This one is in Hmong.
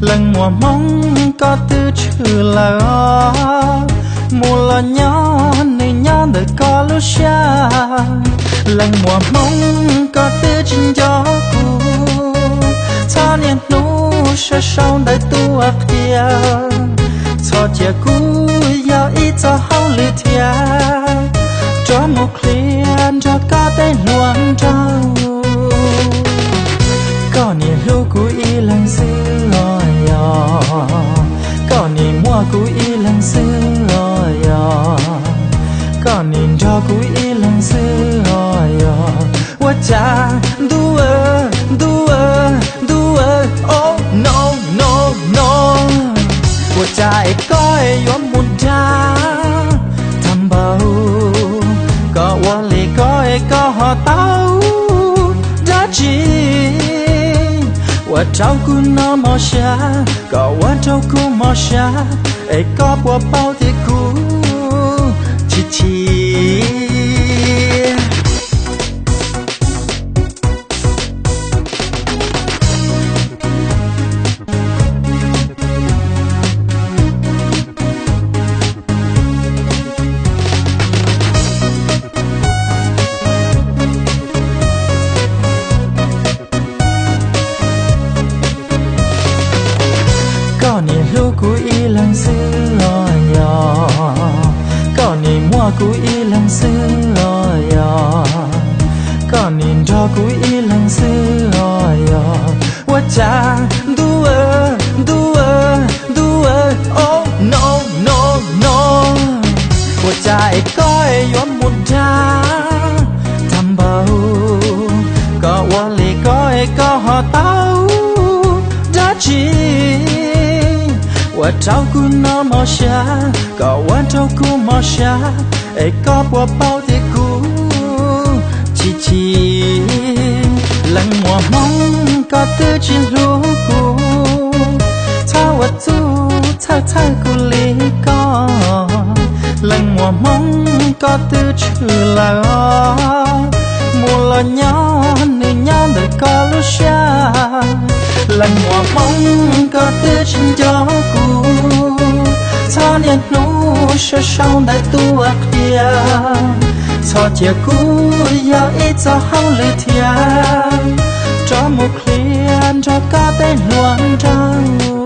Leej muam Hmoob koj twb tshwm lawm os, mus los nyob nws nyob ntawm koj lub siab. Leej muam Hmoob koj twb tsis nco kuv, txhob niaj hnub sau sau ntawv tuaj qhia, txhob cia kuv yog ib txoj hauj lwm thiab, rov mus qhia nrog koj tej hluas nraug. Koj nim hlub kuv ib leeg xwb os yog, koj nim muaj kuv ib leeg xwb os yog, koj nim nrog kuv ib leeg xwb os yog. Ua cas ntuj, ntuj, ntuj, oh no, no, no, ua cas es koj es yuav mus dag tag npaum? Koj ua li koj es koj ho tau dab tsi? Ua rau kuv noj mov siab, koj ua rau kuv mov siab, es koj puas paub tias kuv chim chim? Koj nim hlub kuv ib leeg xwb os yog, koj nim muaj kuv ib leeg xwb os yog, koj nim nrog kuv ib leeg xwb os yog. Ua cas ntuj, ntuj, ntuj, oh no, no, no, ua cas es koj es yuav mus dag tag npaum? Koj ua li koj es koj ho tau dab tsi? Ua rau kuv noj mov siab, koj ua rau kuv mov siab, es koj puas paub tias kuv chim chim? Leej muam Hmoob koj twb tsis hlub kuv, txhob ua txuj txhawj txhawj kuv li koj. Leej muam Hmoob koj twb tshwm lawm os, mus los nyob nws nyob ntawm koj lub siab. Leej muam Hmoob koj twb tsis nco kuv, txhob niaj hnub sau sau ntawv tuaj qhia, txhob cia kuv yog ib txoj hauj lwm thiab, rov mus qhia nrog koj tej hluas nraug.